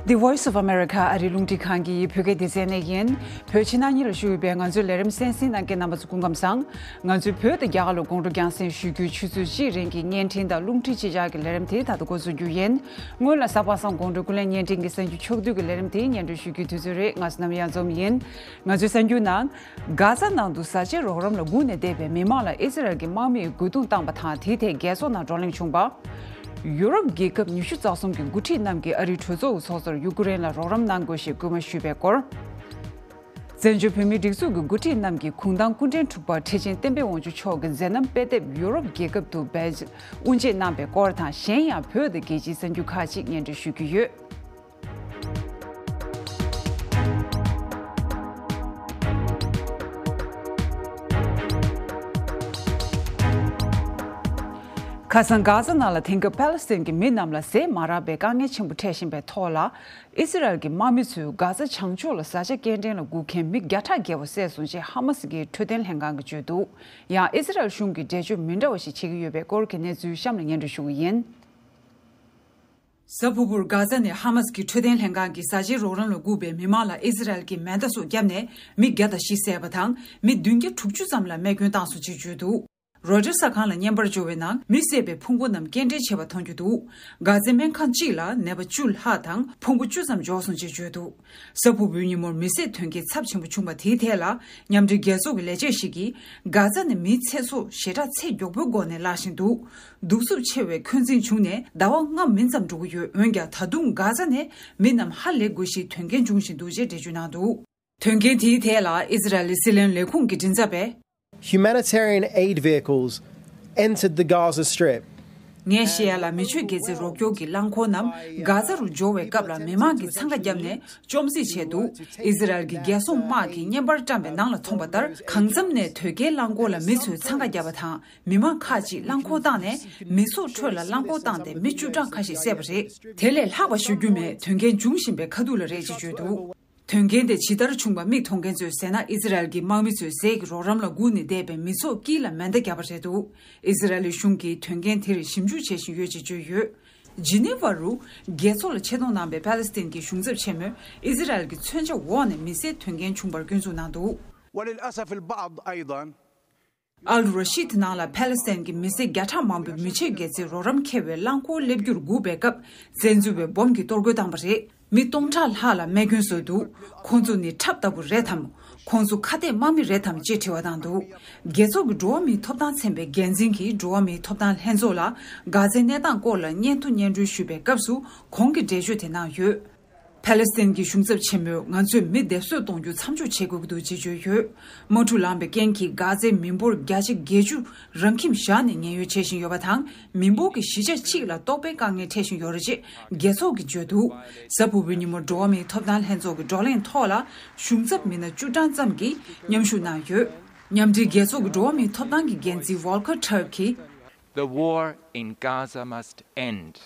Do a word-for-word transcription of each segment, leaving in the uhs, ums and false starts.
The Voice of America ཨ་རིའི་རླུང་འཕྲིན་ཁང་གི་བོད་སྐད་སྡེ་ཚན་ནས་ཡིན། བོད་ཕྱི་ནང་གཉིས་ལ་བཞུགས་ཡོད་པའི་ང་ཚོའི་ལས་རིམ་གསན་གཟིགས་གནང་མཁན་རྣམ་པ་ཚོ་སྐུ་ཁམས་བཟང་། ང་ཚོའི་བོད་དང་རྒྱ་གར་ལ་དགོང་དྲོ་རྒྱང་སྲིང་ཞུ་རྒྱུའི་ཆུ་ཚོད་གཅིག་རིང་གི་བརྙན་འཕྲིན་དང་རླུང་འཕྲིན་ཕྱི་འབྱར་གྱི་ལས་རིམ་དེ་ད་དུ་འགོ་འཛུགས་རྒྱུ་ཡིན། སྔོན་ལ་གཟའ་པ་སངས་དགོང་དྲོའི་སྐུ་ལས་བརྙན་འཕྲིན་གྱི་གསར་འགྱུར་ཕྱོགས་བསྡུས་ཀྱི་ལས་རིམ་དེ་སྙན་སྒྲོན་ཞུ་རྒྱུའི་དུས་ཚོད་རེད། ང་ཚོའི་གསར་འགྱུར་ནང་། ང་ཚོའི་གསར་འགྱུར་ནང་། གྷ་ཛ་ནང་དུ་བཟའ་བཅའི་རོགས་རམ་ལ་སྒུག་ནས་བསྡད་པའི་མི་མང་ལ་ཨི་ཟི་རལ་གྱི་དམག་མིས་རྒོལ་རྡུང་བཏང་པ་དང་དེའི་ཐད་རྒྱལ་ཚོགས་ནང་བགྲོ་གླེང་བྱུང་བ། ཡུ་རོབ་རྒྱལ་ཁབ་ཉི་ཤུ་རྩ་གསུམ་གྱི་འགོ་ཁྲིད་རྣམས་ཀྱིས་ཨ་རིའི་གྲོས་ཚོགས་ཀྱི་ཚོགས་གཙོར་ཡུ་ཀེ་རེན་ལ་རོགས་རམ་གནང་དགོས་ཞེས་སྐུལ་མ་ཞུས་པའི་སྐོར། བཙན་བྱོལ་བོད་མིའི་སྒྲིག་འཛུགས་ཀྱི་འགོ་ཁྲིད་རྣམས་ཀྱིས་གུང་ཐང་སྐུ་ཕྲེང་དྲུག་པ་ཁྲི་ཆེན་བསྟན་འཕེལ་དབང་ཕྱུག་མཆོག་གི་མཛད་རྣམ་དཔེ་དེབ་ཡུ་རོབ་རྒྱལ་ཁབ་ཏུ་སྦས་དབུ་འབྱེད་གནང་པའི་སྐོར་དང་གཞན་ཡང་བོད་དང་རྒྱལ་སྤྱིའི་གསར་འགྱུར་ཁག་ཅིག་སྙན་སྒྲོན་ཞུ་རྒྱུ་ཡོད། ཁ་སང་གྷ་ཛ་ནང་ལ་དེང་སྐབས་ཕཱ་ལེ་སི་ཐན་གྱི་མི་རྣམས་ལ་ཟས་མ་རག་པའི་དཀའ་ངལ་ཆེན་པོ་འཕྲད་བཞིན་པའི་ཐོག་ལ། ཨི་ཟི་རལ་གྱི་དམག་མི་ཚོས་གྷ་ཛ་བྱང་ཕྱོགས་ལ་བཟའ་བཅའ་སྐྱེལ་འདྲེན་ལ་སྒུག་མཁན་མི་བརྒྱ་ཕྲག་བརྒལ་བ་བསད་སོང་ཞེས་ཧ་མ་སི་གི་འཕྲོད་བསྟེན་ལྷན་ཁང་གིས་བརྗོད་འདུག་ཡང་ཨི་ཟི་རལ་གཞུང་གིས་འགྲེལ་བརྗོད་མི་འདྲ་བ་ཞིག་བྱེད་ཀྱི་ཡོད་པའི་སྐོར་གྱི་གནས་ཚུལ་གཤམ་ལ་སྙན་སྒྲོན་ཞུ་གི་ཡིན། གཟའ་ཕུར་བུར་གྷ་ཛ་ནས་ཧ་མ་སི་གི་འཕྲོད་བསྟེན་ལྷན་ཁང་གིས་བཟའ་བཅའི་རོགས་རམ་ལ་སྒུག་པའི་མི་མང་ལ་ཨི་ཟི་རལ་གྱིས་མེ་མདའ་སོགས་བརྒྱབ་ནས་མི་བརྒྱ་དང་བཞི་བསད་པ་དང་མི་བདུན་བརྒྱ་དྲུག་ཅུ་ཙམ་ལ་རྨས་སྐྱོན་བཏང་སོང་ཅེས་བརྗོད་འདུག་རོའི་ཊར་གསར་ཁང་ལ་བརྙན་པར་འབྱོར་བའི་ནང་མི་བསད་པའི་ཕུང་པོ་རྣམས་སྐྱེལ་འདྲེན་བྱས་པ་མཐོང་རྒྱུ་འདུག་གྷ་ཛའི་སྨན་ཁང་གཅིག་ལ་ནད་པ་བཅུ་ལྷག་དང་ཕུང་པོ་བཅུ་ཙམ་འབྱོར་སོང་ཅེས་བརྗོད་འདུག་གཟའ་ཕུར་བུའི་ཉིན་མོར་མི་བསད་དོན་རྐྱེན་ཚབས་ཆེན་པོ་བྱུང་བ་དེའི་ཐད་ལ་མཉམ་འབྲེལ་རྒྱལ་ཚོགས་ཀྱི་ལས་བྱེད་ཞིག་གིས་གྷ་ཛ་ནས་མིའི་ཚེ་སྲོག་ཞེ་དྲག་ཚད་མགྱོགས་པོའི་སྒོ་ནས་བརླག་བཞིན་འདུག་གདུག་རྩུབ་ཆེ་བའི་འཁོན་འཛིན་བྱུང་ནས་ཟླ་བ་ལྔ་མིན་ཙམ་འགྲོ་གི་ཡོད། འོན་ཀྱང་ད་དུང་གྷ་ཛ་ནས་མི་རྣམས་ཧ་ལས་དགོས་ཤིང་དོན་རྐྱེན་འབྱུང་བཞིན་འདུག་ཅེས་འགྲེལ་བརྗོད་གནང་འདུག་དོན་རྐྱེན་དེའི་ཐད་ལ་ཨི་ཟི་རལ་ལི་སྲིད་བློན་ལས་ཁུངས་ཀྱི་མགྲིན་ཚབ་པས། Humanitarian aid vehicles entered the Gaza Strip. ངས་བཤད་ཡ་ལ་མི་ཆོས་དགེ་རྩའི་རོགས་སྐྱོར་གྱི་རླངས་འཁོར་རྣམས་གྷ་ཛ་རུ་འབྱོར་བའི་སྐབས་ལ་མི་མང་གིས་འཚང་ཁ་བརྒྱབ་ནས་བཅོམ་གཟིགས་བྱས་འདུག་ཨི་ཟི་རལ་གྱི་རྒྱལ་སྲུང་དམག་གིས་བརྙན་པར་བཀྲམ་པའི་ནང་ལ་མཐོང་བ་ལྟར་གང་འཚམ་ནས་དོས་སྐྱེལ་རླངས་འཁོར་ལ་མི་ཚོས་འཚང་ཁ་བརྒྱབ་པ་དང་མི་མང་ཁག་ཅིག་རླངས་འཁོར་བཏང་ནས་མི་ཚོགས་ཁྲོད་ལ་རླངས་འཁོར་བཏང་སྟེ་མི་བཅུ་གྲངས་ཁ་ཤས་བསད་པ་རེད། དེ་ལས་ལྷག་པ་ཞུ་རྒྱུ་མེད། དོན་རྐྱེན་འབྱུང་བཞིན་པའི་ཁ་ཐུག་ལ་རེད་ཅེས་བརྗོད་འདུག་དོན་རྐྱེན་དེ་ཇི་ལྟར་བྱུང་བ་མིག་མཐོང་མཁན་ཚོས་གསལ་ན་ཨི་ཟི་རལ་གྱི་དམག་མི་ཚོས་ཟས་ཀྱི་རོགས་རམ་ལ་སྒུག་ནས་བསྡད་པའི་མི་ཚོགས་དཀྱིལ་ལ་མེ་མདའ་བརྒྱབ་པ་རེད་འདུག་ཨི་ཟི་རལ་གཞུང་གིས་དོན་རྐྱེན་དེར་ཞིབ་འཇུག་བྱེད་བཞིན་ཡོད་ཅེས་བརྗོད་ཡོད། ཇི་ནི་ཝ་རུ་རྒྱལ་ཚོགས་ལ་ཆེ་མཐོང་གནང་པའི་ཕཱ་ལེ་སི་ཐན་གྱི་གཞུང་ཚབ་ཆེན་མོས་ཨི་ཟི་རལ་གྱི་མཚོན་ཆ་འོག་ནས་མི་བསད་དོན་རྐྱེན་བྱུང་བར་སྐྱོན་འཛུགས་གནང་འདུག وللأسف البعض أيضا ཨལ་ར་ཤིད་ནང་ལ་ཕཱ་ལེ་སི་ཐན་གྱི་མི་སེར་བརྒྱ་ཕྲག་མང་པོས་མི་ཆོས་དགེ་རྩའི་རོགས་རམ་འཁྱེར་བའི་རླངས་འཁོར་སླེབས་རྒྱུར་སྒུག་པའི་སྐབས་བཙན་འཛུལ་བའི་སྦོམ་གྱིས་གཏོར་རྒོལ་བཏང་བ་རེད། མི་སྟོང་ཕྲག་ལྷག་ལ་རྨས་སྐྱོན་བཟོས་འདུག་ཁོང་ཚོ་ནི་ཁྲབ་ལྟ་བུ་རེད་དམ། ཁོང་ཚོ་ཁ་གཏད་དམག་མི་རེད་དམ་ཅེས་དྲི་བ་བཏང་འདུག་རྒྱལ་ཚོགས་ཀྱི་འགྲོ་བ་མིའི་ཐོབ་ཐང་ཚན་པའི་འགན་འཛིན་གྱིས་འགྲོ་བ་མིའི་ཐོབ་ཐང་ལྷན་ཚོགས་ལ་གྷ་ཛའི་གནས་སྟངས་སྐོར་ལ་སྙན་ཐོ་སྙན་སྒྲོན་ཞུས་པའི་སྐབས་སུ་ཁོང་གིས་འགྲེལ་བརྗོད་དེ་གནང་ཡོད། ཕཱ་ལེ་སི་ཐན་གྱི་གཞུང་ཚབ་ཆེན་མོས་ང་ཚོས་མི་སྡེབ་གསོད་གཏོང་རྒྱུ་མཚམས་འཇོག་བྱེད་དགོས་ཀྱི་འདུག་ཅེས་བརྗོད་ཡོད། དམག་འཁྲུག་ལངས་པའི་རྐྱེན་གྱིས་གྷ་ཛའི་མི་འབོར་བརྒྱ་ཆ་བརྒྱད་ཅུ་རང་ཁྱིམ་བཞག་ནས་ཉེན་གཡོལ་བྱེད་བཞིན་ཡོད་པ་དང་། མི་འབོར་གྱི་བཞི་ཆ་གཅིག་ལ་ལྟོགས་པའི་དཀའ་ངལ་འཕྲད་བཞིན་ཡོད་རེད་ཅེས་རྒྱལ་ཚོགས་ཀྱིས་བརྗོད་འདུག་གཟའ་ཕུར་བུའི་ཉིན་མོར་འགྲོ་བ་མིའི་ཐོབ་ཐང་ལྷན་ཚོགས་ཀྱི་བགྲོ་གླེང་ཐོག་ལ་གཞུང་ཚབ་མི་སྣ་བཅུ་གྲངས་ཙམ་གྱིས་མཉམ་ཞུགས་གནང་ཡོད། མཉམ་འབྲེལ་རྒྱལ་ཚོགས་ཀྱི་འགྲོ་བ་མིའི་ཐོབ་ཐང་གི་འགན་འཛིན་ཝོལ་ཀར་ཊར་ཀྱིས། The war in Gaza must end.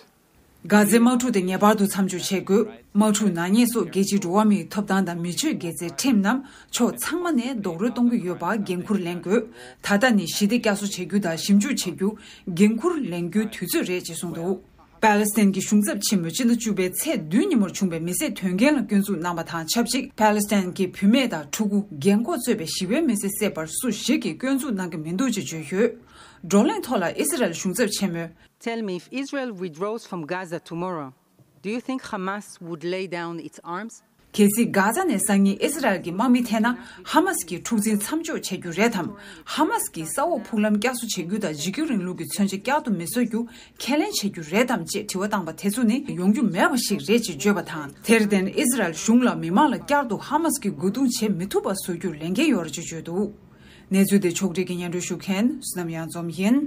གྷ་ཛའི་དམག་འཁྲུག་དེ་ངེས་པར་དུ་མཚམས་འཇོག་བྱེད་དགོས། དམག་འཁྲུག་ནག་ཉེས་སོགས་རྒྱལ་སྤྱིའི་འགྲོ་བ་མིའི་ཐོབ་ཐང་དང་མི་ཆོས་དགེ་རྩའི་ཁྲིམས་རྣམས་ཕྱོགས་ཚང་མ་ནས་རྡོག་རོལ་གཏོང་གི་ཡོད་པར་འགན་འཁུར་ལེན་དགོས། ད་ལྟ་ནི་ཞི་བདེ་བསྐྱར་གསོ་བྱེད་རྒྱུ་དང་ཞིབ་འཇུག་བྱེད་རྒྱུ། འགན་འཁུར་ལེན་རྒྱུའི་དུས་ཚོད་རེད་ཅེས་གསུངས་འདུག་ཕཱ་ལེ་སི་ཐན་གྱི་གཞུང་ཚབ་ཆེན་མོས་སྤྱི་ཟླ་བཅུ་པའི་ཚེས་བདུན་ཉིན་མོར་བྱུང་བའི་མི་བསད་དོན་རྐྱེན་ལ་སྐྱོན་འཛུགས་གནང་བ་དང་ཆབས་ཅིག་ཕཱ་ལེ་སི་ཐན་གྱི་བུད་མེད་དང་ཕྲུ་གུ། རྒན་འཁོགས་གཙོས་པའི་ཞི་བའི་མི་སེར་བསད་པར་སུ་ཞིག་གིས་སྐྱོན་འཛུགས་གནང་གི་མི་འདུག་ཅེས་བརྗོད་ཡོད། བགྲོ་གླེང་ཐོག་ལ་ཨི་སི་རལ་གཞུང་ཚབ་ཆེན་མོས། Tell me, if Israel withdraws from Gaza tomorrow, do you think Hamas would lay down its arms? གལ་སྲིད་གྷ་ཛ་ནས་སང་ཉིན་ཨི་སི་རལ་གྱི་དམག་མི་ཐད་ན་ཧ་མ་སི་གིས་འཁྲུག་འཛིང་མཚམས་འཇོག་བྱ་རྒྱུ་རེད་དམ། ཧ་མ་སི་གིས་ས་འོག་ཕུག་ལམ་བསྐྱར་གསོ་བྱེད་རྒྱུ་དང་འཇིགས་སྐུལ་རིང་ལུགས་ཀྱི་མཚོན་ཆ་བསྐྱར་དུ་མི་བཟོ་རྒྱུ་ཁས་ལེན་བྱ་རྒྱུ་རེད་དམ་ཅེས་དྲི་བ་བཏང་པ་དེ་ཚོ་ནི་ཡོང་རྒྱུ་མེད་པ་ཞིག་རེད་ཅེས་བརྗོད་པ་དང་། དེར་བརྟེན་ཨི་སི་རལ་གཞུང་ལ་མི་མང་ལ་བསྐྱར་དུ་ཧ་མ་སི་གི་རྒོལ་རྡུང་བྱེད་མི་ཐུབ་པ་བཟོ་རྒྱུར་ལས་འགན་ཡོད་རེད་ཅེས་བརྗོད་འདུག་གནས་ཚུལ་དེ་ཕྱོགས་སྒྲིག་གིས་སྙན་སྒྲོན་ཞུ་མཁན་བསོད་ནམས་གཡང་འཛོམས་ཡིན།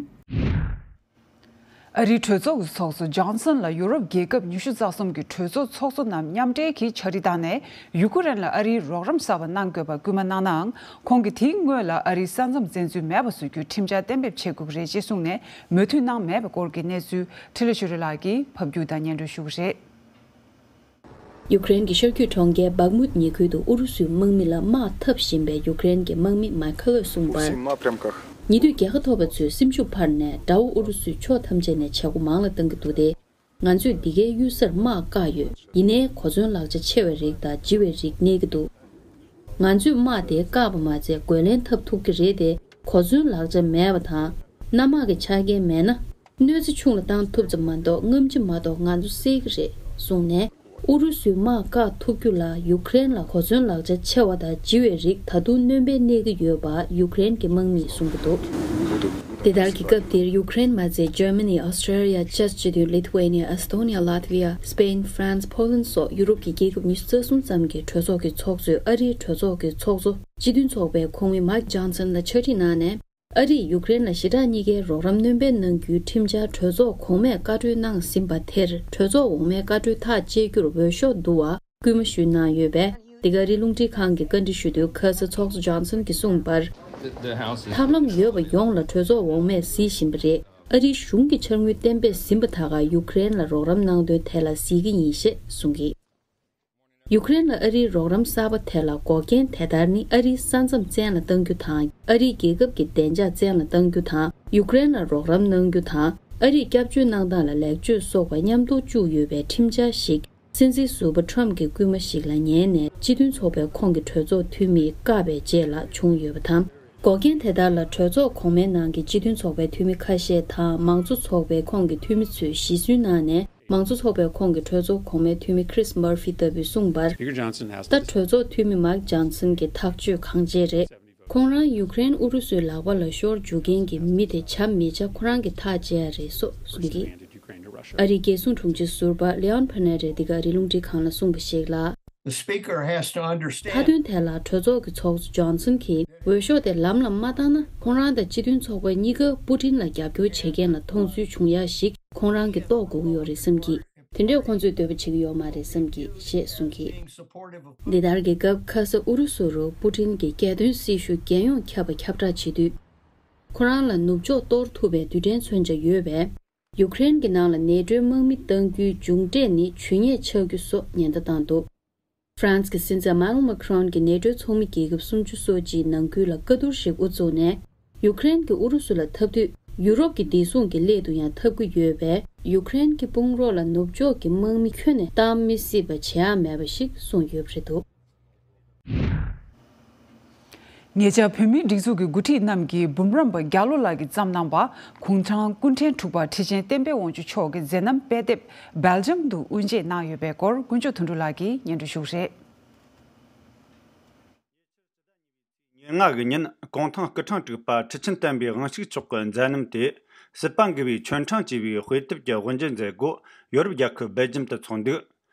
ཨ་རིའི་གྲོས་ཚོགས་ཀྱི་ཚོགས་གཙོ་ཇོན་སན་ལ་ཡུ་རོབ་རྒྱལ་ཁབ་ཉི་ཤུ་རྩ་གསུམ་གྱི་གྲོས་ཚོགས་ཚོགས་གཙོ་རྣམས་མཉམ་འབྲེལ་གྱིས་ཕྱག་བྲིས་བཏང་ནས་ཡུ་ཀེ་རེན་ལ་ཨ་རིའི་རོགས་རམ་གསར་པ་གནང་དགོས་པར་སྐུལ་མ་གནང་ནའང་། ཁོང་གིས་དེའི་སྔོན་ལ་ཨ་རིའི་ས་མཚམས་བཙན་འཛུལ་མེད་པ་བཟོ་རྒྱུའི་ཁྲིམས་འཆར་གཏན་འབེབས་བྱེད་དགོས་ཀྱི་རེད་ཅེས་གསུངས་ནས་མོས་མཐུན་གནང་མེད་པའི་སྐོར་གྱི་གནས་ཚུལ་འཕྲིན་ལས་ཆོས་སྒྲོན་ལགས་ཀྱིས་ཕབ་སྒྱུར་དང་སྙན་སྒྲོན་ཞུ་གི་རེད། ཡུཀ་རེན་གྱི་ཤར་རྒྱུད་གྲོང་ཁྱེར་སྦག་མུད་ཉེ་ཁུལ་དུ་ཨུ་རུ་སུའི་དམག་མི་ལ་དམག་འཐབ་བཞིན་པའི་ཡུཀ་རེན་གྱི་དམག་མི་མའི་ཁེ་ལོས་གསུངས་པར། ཉེ་དུས་རྒྱལ་ཁ་ཐོབ་པ་ཚོས་སེམས་ཤུགས་འཕར་ནས་དགྲ་བོ་ཨུ་རུ་སུས་ཕྱོགས་ཐམས་ཅད་ནས་བྱེད་སྒོ་མང་ལ་བཏང་གི་འདུག་སྟེ། ང་ཚོས་འདི་གའི་གཡུལ་སར་དམག་བཀག་ཡོད། ཡིན་ནའི་གོ་མཚོན་ལག་ཆ་ཆེ་བའི་རིགས་དང་ལྗི་བའི་རིགས་གནས་ཀྱི་འདུག་ང་ཚོས་དམག་དེ་བཀག་པ་མ་ཚད་རྒོལ་ལན་འཐབ་ཐུབ་ཀྱི་རེད་དེ། གོ་མཚོན་ལག་ཆ་མེད་པ་དང་། གནམ་དམག་གི་ཆ་རྐྱེན་མེད་ན། གནོད་འཚེ་ཆུང་ལ་བཏང་ཐུབ་ཙམ་མ་གཏོགས་རྔམ་བརྗིད་མ་གཏོགས་ང་ཚོ་སེལ་གྱི་རེད་གསུངས་ནས། ཨུ་རུ་སུའི་དམག་བཀག་ཐུབ་རྒྱུ་ལ་ཡུཀ་རེན་ལ་གོ་མཚོན་ལག་ཆ་ཆེ་བ་དང་ལྗི་བའི་རིགས་ད་དུང་སྣོན་པ་གནས་ཀྱི་ཡོད་པ་ཡུཀ་རེན་གྱི་དམག་མིས་གསུངས་ཀྱི་འདུག་འདི་ལྟར་གྱི་སྐབས་འདིར་ཡུཀ་རེན་མ་ཚད་ཇར་མ་ནི། ཨོ་སི་ཀྲི་ལི་ཡ། ཅེཀ་སྤྱི་མཐུན། ལི་ཐུ་ཝེ་ནི་ཡ། ཨེ་སི་ཐོ་ནི་ཡ། ལ་ཐི་ཝི་ཡ། སི་པེན། ཧྥ་རན་སི། ཕོ་ལན་སོགས་ཡུ་རོབ་ཀྱི་རྒྱལ་ཁབ་ཉི་ཤུ་རྩ་གསུམ་ཙམ་གྱི་གྲོས་ཚོགས་ཀྱི་ཚོགས་གཙོས་ཨ་རིའི་གྲོས་ཚོགས་ཀྱི་ཚོགས་གཙོ་སྤྱི་མཐུན་ཚོགས་པའི་ཁོངས་མི་མའིག་ཇོན་སན་ལ་ཕྱག་བྲིས་གནང་ནས། ཨ་རིས་ཡུཀ་རེན་ལ་ཞི་དྲག་གཉིས་ཀའི་རོགས་རམ་སྣོན་སྤེལ་གནང་རྒྱུའི་ཁྲིམས་འཆར་གྲོས་ཚོགས་གོང་མས་བཀའ་འཁྲོལ་གནང་ཟིན་པ་དེར། གྲོས་ཚོགས་འོག་མའི་བཀའ་འཁྲོལ་ཐག་བཅད་རྒྱུར་འོས་ཤོག་བསྡུ་བར་སྐུལ་མ་ཞུས་གནང་ཡོད་པས། འདི་ག་ཨ་རིའི་རླུང་འཕྲིན་ཁང་གིས་བཀའ་འདྲི་ཞུ་དུས། ཁ་ས་ཚོགས་གཙོ་ཇོན་སན་གྱིས་གསུངས་པར། ཐབས་ལམ་ཡོད་པ་ཡོངས་ལ་གྲོས་ཚོགས་འོག་མས་གཟིགས་བཞིན་པ་རེད། ཨ་རིའི་གཞུང་གི་འཆར་དངུལ་གཏན་འབེབས་ཟིན་པ་ད་ག་ཡུཀ་རེན་ལ་རོགས་རམ་གནང་དོན་དེ་ལ་གཟིགས་ཀྱི་ཡིན་ཞེས་གསུངས་ཀྱིས། ཡུཀ་རེན་ལ་ཨ་རིའི་རོགས་རམ་གསར་པ་དེ་ལ་འགོག་རྐྱེན་དེ་ལྟར་ནི། ཨ་རིའི་ས་མཚམས་བཙན་ལ་གཏང་རྒྱུ་དང་། ཨ་རིའི་རྒྱལ་ཁབ་ཀྱི་བདེ་འཇགས་བཙན་ལ་གཏང་རྒྱུ་དང་། ཡུཀ་རེན་ལ་རོགས་རམ་གནང་རྒྱུ་དང་། ཨ་རིས་སྐྱབས་བཅོལ་གནང་སྟངས་ལ་ལེགས་བཅོས་སོགས་པ་མཉམ་དུ་བཅུག་ཡོད་པའི་ཁྲིམས་འཆར་ཞིག་སྲིད་འཛིན་ཟུར་པ་ཊྲམ་གྱི་སྐུལ་མ་ཞིག་ལ་ཉན་ནས། སྤྱི་མཐུན་ཚོགས་པའི་ཁོངས་ཀྱི་གྲོས་ཚོགས་འཐུས་མིས་བཀག་པའི་རྗེས་ལ་བྱུང་ཡོད་པ་དང་། འགོག་རྐྱེན་དེ་དག་ལ་གྲོས་ཚོགས་གོང་མའི་ནང་གི་སྤྱི་མཐུན་ཚོགས་པའི་འཐུས་མི་ཁ་ཤས་དང་། མང་གཙོ་ཚོགས་པའི་ཁོངས་ཀྱི་འཐུས་མི་ཚོས་གཞི་བཟུང་གནང་ནས། མང་གཙོ་ཚོགས་པའི་ཁོངས་ཀྱི་གྲོས་ཚོགས་གོང་མའི་འཐུས་མི་ཁྲིས་མར་ཕི་ལྟ་བུས་གསུངས་པར། Speaker Johnson has ད་གྲོས་ཚོགས་འཐུས་མི་མའིག་ཇོན་སན་གྱི་ཐག་གཅོད་གང་བྱས་རེད། ཁོང་རང་ཡུཀ་རེན་ཨུ་རུ་སུའི་ལག་པ་ལ་ཤོར་འཇུག་མཁན་གྱི་མི་དེ་བྱ་མི་བྱ་ཁོ་རང་གིས་ཐག་བཅད་ཡ་རེད་སོགས་གསུངས་ཀྱིས། ཨ་རིའི་རྒྱལ་སྲུང་དྲུང་ཆེ་ཟུར་པ་ལེ་ཨོན་ཕ་ནེ་རེས་འདི་ག་ཨ་རིའི་རླུང་འཕྲིན་ཁང་ལ་གསུངས་པ་ཞིག་ལ། The speaker has to understand མཐའ་དོན་དེ་ལ་གྲོས་ཚོགས་ཀྱི་ཚོགས་གཙོ་ཇོན་སན་གྱིས་འོས་ཤོག་དེ་ལམ་ལ་མ་བཏང་ན། ཁོང་རང་དང་སྤྱི་མཐུན་ཚོགས་པ་གཉིས་ཀ་པུ་ཏིན་ལ་རྒྱབ་སྐྱོར་བྱེད་མཁན་ལ་མཐོང་ཚུལ་བྱུང་ཡ་ཞིག་ཁོང་རང་གིས་རྟོགས་དགོས་ཀྱི་ཡོད་རེད་བསམ་གྱིས། དེ་འདྲས་ཁོང་ཚོས་འདོད་པ་བྱེད་ཀྱི་ཡོད་མ་རེད་བསམ་གྱིས་ཞེས་གསུངས་ཀྱིས། འདི་ལྟར་གྱི་སྐབས་ཁ་ས་ཨུ་རུ་སུ་རུ་པུ་ཏིན་གྱི་རྒྱལ་དོན་སྲི་ཞུ་རྒྱལ་ཡོངས་ཁྱབ་པ་ཁྱབ་བསྒྲགས་བྱེད་དུས། ཁོ་རང་ལ་ནུབ་ཕྱོགས་གཏོར་ཐུབ་པའི་རྡུལ་ཕྲན་མཚོན་ཆ་ཡོད་པས། ཡུཀ་རེན་གྱི་ནང་ལ་ནེ་ཏྲོའི་དམག་མི་གཏང་རྒྱུའི་མཇུག་འབྲས་ནི་ཇུས་ཉེས་ཆགས་རྒྱུ་སོགས་ཉེན་བརྡ་བཏང་འདུག་ཧྥ་རན་སི་གི་སྲིད་འཛིན་ཨེ་མ་ནུ་ཨེལ་མེ་ཁ་རོན་གྱིས་ནེ་ཏྲོའི་ཚོགས་མི་རྒྱལ་ཁབ་སུམ་ཅུ་སོ་གཅིག་ནང་ཁུལ་ལ་བཀའ་བསྡུར་ཞིག་དབུ་བཙུགས་ནས། ཡུཀ་རེན་གྱིས་ཨུ་རུ་སུ་ལ་འཐབ་དུས། ཡུ་རོབ་ཀྱི་བདེ་སྲུང་གི་སླད་དུ་ཡང་འཐབ་ཀྱི་ཡོད་པས། ཡུཀ་རེན་གྱི་དཔུང་རོགས་ལ་ནུབ་ཕྱོགས་ཀྱི་དམག་མི་ཁྱོན་ནས་གཏང་མི་སྲིད་པ་བྱེད་ཡ་མེད་པ་ཞིག་གསུངས་ཡོད་པ་རེད་འདུག་ཉེ་ཆར་བོད་མིའི་སྒྲིག་འཛུགས་ཀྱི་འགོ་ཁྲིད་རྣམས་ཀྱིས་འབུམ་རམས་པ་རྒྱ་ལོ་ལགས་ཀྱིས་བརྩམས་གནང་བ་གུང་ཐང་སྐུ་ཕྲེང་དྲུག་པ་ཁྲི་ཆེན་བསྟན་པའི་དབང་ཕྱུག་མཆོག་གི་མཛད་རྣམ་དཔེ་དེབ་སྦེལ་ཇམ་དུ་དབུ་འབྱེད་གནང་ཡོད་པའི་སྐོར་དཀོན་མཆོག་དོན་གྲུབ་ལགས་ཀྱིས་སྙན་སྒྲོན་ཞུ་གི་རེད། ཉེར་ལྔ་གི་ཉིན་གུང་ཐང་སྐུ་ཕྲེང་དྲུག་པ་ཁྲི་ཆེན་བསྟན་པའི་དབང་ཕྱུག་མཆོག་གི་མཛད་རྣམ་དེ། སྲིད་པ་འགུལ་བའི་ཆོན་ཁྲང་ཅེས་པའི་དཔེ་དེབ་ཀྱི་དབུ་འབྱེད་མཛད་སྒོ་ཡོ་རོབ་རྒྱལ་ཁབ་སྦེལ་ཇམ་དུ་འཚོགས་འདུག་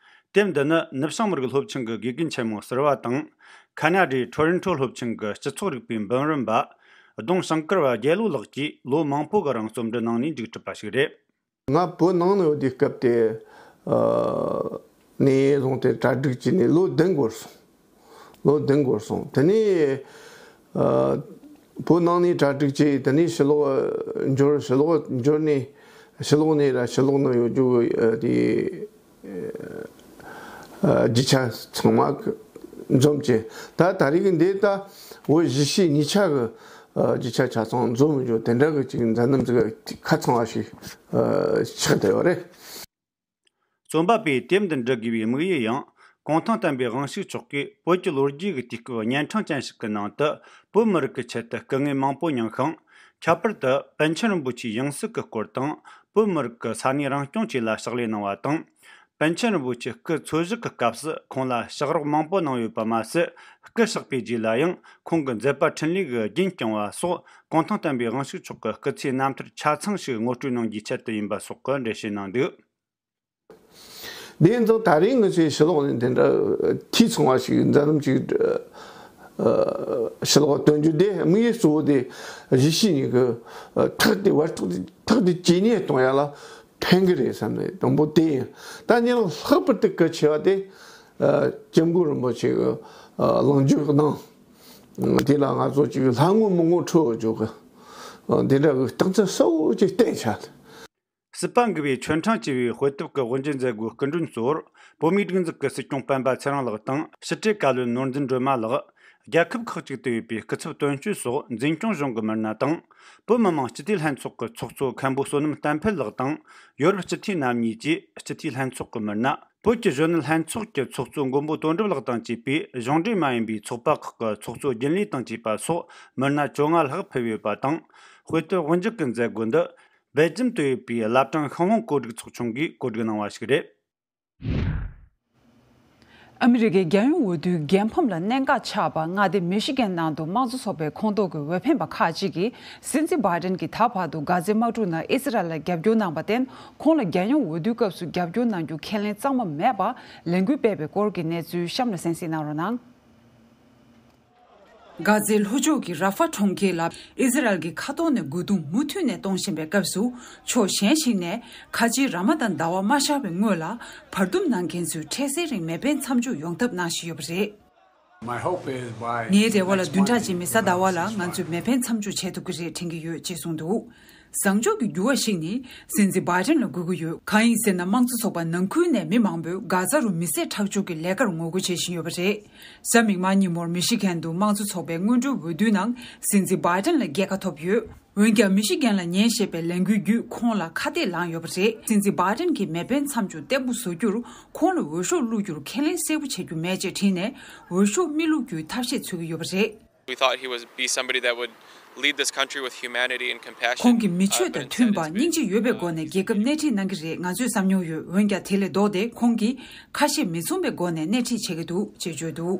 དེབ་འདི་ནི་ནུབ་བྱང་མི་རིགས་སློབ་ཆེན་གྱི་དགེ་རྒན་ཆེན་མོ་ཟུར་པ་དང་། ཁ་ན་ཌའི་ཊོ་རོན་ཊོ་སློབ་ཆེན་གྱི་སྤྱི་ཚོགས་རིག་པའི་འབུམ་རམས་པ། ལྡོང་ཞིང་དཀར་བ་རྒྱལ་ལོ་ལགས་ཀྱིས་ལོ་མང་པོ་གི་རིང་རྩོམ་འབྲི་གནང་ནས་མཇུག་གྲུབ་པ་ཞིག་རེད། ང་བོད་ནང་ནས་ཡོད་དུས་སྐབས་དེ་ཨ་ནས་བཟུང་སྟེ་གྲ་སྒྲིག་བྱས་ནས་ལོ་བདུན་འགོར་སོང་། ལོ་བདུན་འགོར་སོང་། དེ་ནས་ཨ་བོད་ནང་ནས་གྲ་སྒྲིག་བྱས། དེ་ནས་ཕྱི་ལོགས་འབྱོར། ཕྱི་ལོགས་འབྱོར་ནས་ཕྱི་ལོགས་ནས་ར་ཕྱི་ལོགས་ནང་ཡོད་རྒྱུ་ཨ་དེ་ཨ་རྒྱུ་ཆ་ཚང་མ་འཛོམས་བྱས། ད་ད་རེས་ཀྱི་འདི་ད་འོ་བཞི་ཤས་ཉིས་ཆ་གི་ཨ་རྒྱུ་ཆ་ཆ་ཚང་འཛོམས་ཡོད་རྒྱུ་དེ་འདྲ་གི་ཅིག་མཛད་རྣམ་ཅིག་ཁ་ཚང་བ་ཞིག་ཨ་ཆགས་བསྡད་ཡོད་རེད། རྩོམ་པ་པོས་དེབ་འདི་འབྲི་དགོས་པའི་དམིགས་ཡུལ་ཡང་། གུང་ཐང་བསྟན་པའི་དབང་ཕྱུག་མཆོག་གིས་བོད་ཀྱི་ལོ་རྒྱུས་ཀྱི་དུས་སྐབས་གཉན་འཕྲང་ཅན་ཞིག་གི་ནང་དུ་བོད་མི་རིགས་ཀྱི་ཆེད་དུ་སྐུ་ངལ་མང་པོ་མྱངས་ཤིང་། ཁྱད་པར་དུ་པཎ་ཆེན་རིན་པོ་ཆེའི་ཡང་སྲིད་ཀྱི་སྐོར་དང་། བོད་མི་རིགས་ཀྱི་ས་གནས་རང་སྐྱོང་བཅས་ལ་ཕྱག་ལས་གནང་བ་དང་། པཎ་ཆེན་རིན་པོ་ཆེའི་སྐུ་འཚོ་བཞུགས་ཀྱི་སྐབས་སུ་ཁོང་ལ་ཕྱག་རོགས་མང་པོ་གནང་ཡོད་པ་མ་ཟད། སྐུ་གཤེགས་པའི་རྗེས་ལ་ཡང་ཁོང་གི་མཛད་པ་འཕྲིན་ལས་ཀྱི་རྒྱུན་སྐྱོང་བ་སོགས། གུང་ཐང་བསྟན་པའི་དབང་ཕྱུག་མཆོག་གི་སྐུ་ཚེའི་རྣམ་ཐར་ཆ་ཚང་ཞིག་ངོ་སྤྲོད་གནང་རྒྱུའི་ཆེད་དུ་ཡིན་པ་སོགས་ཀྱི་འགྲེལ་བཤད་གནང་འདུག་དེ་ཡིན་ཙང་ད་རེས་ང་ཚོས་ཕྱི་ལོགས་ནས་དེ་འདྲ་འཐུས་ཚང་བ་ཞིག་མཛད་རྣམ་ཅིག་ཨ་ཕྱི་ལོགས་སྟོན་རྒྱུ་དེ་དམིགས་ཡུལ་གཙོ་བོ་དེ་གཞིས་བྱེས་གཉིས་ཀྱི་ཨ་ཐག་དེ་བར་ཐག་དེ་ཐག་དེ་ཇེ་ཉེ་གཏོང་ཡ་ལ་ཕན་གི་རེད་བསམ་ནས། དང་པོ་དེ་ཡིན། ད་ཉེ་ལམ་ལྷག་པར་དུ་གལ་ཆེ་བ་དེ་ཨ་སྐྱབས་མགོན་རིན་པོ་ཆེ་གི་ཨ་ལོ་རྒྱུས་གནང་། དེ་ལ་ང་ཚོ་ཅིག་ལྷ་ངོ་མི་ངོ་འཕྲོད་འཇོག་གི། ཨ་དེ་འདྲ་གི་རྟགས་མཚན་གསལ་བོ་ཅིག་བསྟན་ཆ། སྲིད་པ་འགུལ་བའི་ཆོན་ཁྲང་ཅེས་པའི་དཔེ་དེབ་ཀྱི་དབུ་འབྱེད་མཛད་སྒོའི་སྐུ་མགྲོན་གཙོ་བོར་བོད་མིའི་སྒྲིག་འཛུགས་ཀྱི་སྲིད་སྐྱོང་སྤེན་པ་ཚེ་རིང་ལགས་དང་། ཕྱི་དྲིལ་བཀའ་བློན་ནོར་འཛིན་སྒྲོལ་མ་ལགས། རྒྱལ་ཁབ་ཁག་ཅིག་ཏུ་ཡོད་པའི་སྐུ་ཚབ་དོན་གཅོད་སོགས་འཛིན་སྐྱོང་གཞུང་གི་མི་སྣ་དང་། བོད་མི་མང་སྤྱི་འཐུས་ལྷན་ཚོགས་ཀྱི་ཚོགས་གཙོ་མཁན་པོ་བསོད་ནམས་བསྟན་འཕེལ་ལགས་དང་། ཡོ་རོབ་སྤྱི་འཐུས་རྣམ་གཉིས་བཅས་སྤྱི་འཐུས་ལྷན་ཚོགས་ཀྱི་མི་སྣ། བོད་ཀྱི་གཞོན་ནུ་ལྷན་ཚོགས་ཀྱི་ཚོགས་གཙོ་མགོན་པོ་དོན་གྲུབ་ལགས་དང་བཅས་པའི་གཞུང་འབྲེལ་མ་ཡིན་པའི་ཚོགས་པ་ཁག་གི་ཚོགས་གཙོ་རྒྱུན་ལས་དང་བཅས་པ་སོགས་མི་སྣ་བཅོ་ལྔ་ལྷག་ཕེབས་ཡོད་པ་དང་། དཔེ་དེབ་དབུ་འཇུག་གི་མཛད་སྒོ་འདི་སྦེལ་ཇམ་དུ་ཡོད་པའི་བླ་བྲང་ཤིང་ཝང་གོ་སྒྲིག་ཚོགས་ཆུང་གིས་གོ་སྒྲིག་གནང་བ་ཞིག་རེད། ཨ་མི་རི་ཀའི་རྒྱལ་ཡོངས་འོས་བསྡུའི་རྒྱལ་ཕམ་ལ་གནད་འགག་ཆགས་པ་མངའ་སྡེ་མི་ཤི་གན་ནང་དུ་དམངས་གཙོ་ཚོགས་པའི་ཁོངས་གཏོགས་ཀྱི་འོས་འཕེན་པ་ཁག་ཅིག་གིས་སྲིད་འཛིན་བྷའི་ཌེན་གྱིས་ད་བར་དུ་གྷ་ཛའི་དམག་འཁྲུག་ནང་ཨི་སི་རལ་ལ་རྒྱབ་སྐྱོར་གནང་བར་བརྟེན། ཁོང་ལ་རྒྱལ་ཡོངས་འོས་བསྡུའི་སྐབས་སུ་རྒྱབ་སྐྱོར་གནང་རྒྱུ་ཁས་ལེན་གཙང་མ་མེད་པར་ལས་འགུལ་སྤེལ་བའི་སྐོར་གྱི་གནས་ཚུལ་གཤམ་ལ་གསན་གཟིགས་གནང་རོགས་གནང་། གྷ་ཛའི་ལྷོ་ཕྱོགས་ཀྱི་ར་ཧྥ་གྲོང་ཁྱེར་ལ་ཨི་སི་རལ་གྱི་མཁའ་ཐོག་ནས་རྒོལ་རྡུང་མུ་མཐུད་ནས་གཏོང་བཞིན་པའི་སྐབས་སུ། ཕྱོགས་གཞན་ཞིག་ནས་ཁ་ཆེའི་ར་མ་དན་ཟླ་བ་མ་ཤར་བའི་སྔོན་ལ་བར་འདུམ་གནང་མཁན་ཚོས་འཕྲལ་སེལ་རིང་མེ་འཕེན་མཚམས་འཇོག་ཡོང་ཐབས་གནང་བཞིན་ཡོད་པ་རེད། My hope is by ངའི་རེ་བ་ལ་next བདུན་ཕྲག་Monday རྗེས་མའི་གཟའ་ཟླ་བ་ལ་ང་ཚོས་མེ་འཕེན་མཚམས་འཇོག་བྱེད་ཐུབ་ཀྱི་རེད་དྲན་གྱི་ཡོད་ཅེས་གསུངས་འདུག་བཟང་ཕྱོགས་ཀྱི་འགྱུར་བ་ཞིག་ནི་སྲིད་འཛིན་བྷའི་ཌེན་ལ་དགོས་ཀྱི་ཡོད། གང་ཡིན་ཟེར་ན། དམངས་གཙོ་ཚོགས་པ་ནང་ཁུལ་ནས་མི་མང་པོས་གྷ་ཛ་རུ་མི་བསད་ཁྲག་སྦྱོར་གྱི་ལས་ཀར་ངོ་རྒོལ་བྱེད་བཞིན་ཡོད་པ་རེད། གཟའ་མིག་དམར་ཉིན་མོར་མི་ཤི་གན་དུ་དམངས་གཙོ་ཚོགས་པའི་སྔོན་འགྲོའི་འོས་བསྡུའི་ནང་སྲིད་འཛིན་བྷའི་ཌེན་ལ་རྒྱལ་ཁ་ཐོབ་ཡོད། འོན་ཀྱང་། མི་ཤི་གན་ལ་ཉན་ཞེས་པའི་ལས་འགུལ་བརྒྱུད་ཁོང་ལ་ཁ་གཏད་ལངས་ཡོད་པ་རེད། སྲིད་འཛིན་བྷའི་ཌེན་གྱིས་མེ་འཕེན་མཚམས་འཇོག་བརྟན་པོ་བཟོ་རྒྱུར་ཁོང་ལ་འོས་ཤོག་བླུག་རྒྱུར་ཁས་ལེན་གསལ་པོ་བྱེད་རྒྱུ་མེད་ཅེས་བྲིས་ནས། འོས་ཤོག་མི་བླུག་རྒྱུའི་ཐབས་ཤེས་འཚོལ་གྱི་ཡོད་པ་རེད། We thought he would be somebody that would lead this country with humanity and compassion. ཁོང་གིས་མི་ཆོས་དང་མཐུན་པ། སྙིང་རྗེ་ཡོད་པའི་སྒོ་ནས་རྒྱལ་ཁབ་སྣེ་ཁྲིད་གནང་གི་རེད། ང་ཚོས་བསམ་མྱོང་ཡོད། འོན་ཀྱང་། དེ་ལས་ལྡོག་སྟེ་ཁོང་གིས་ཁ་ཞེ་མི་མཚུངས་པའི་སྒོ་ནས་སྣེ་ཁྲིད་བྱེད་ཀྱི་འདུག་ཅེས་བརྗོད་འདུག་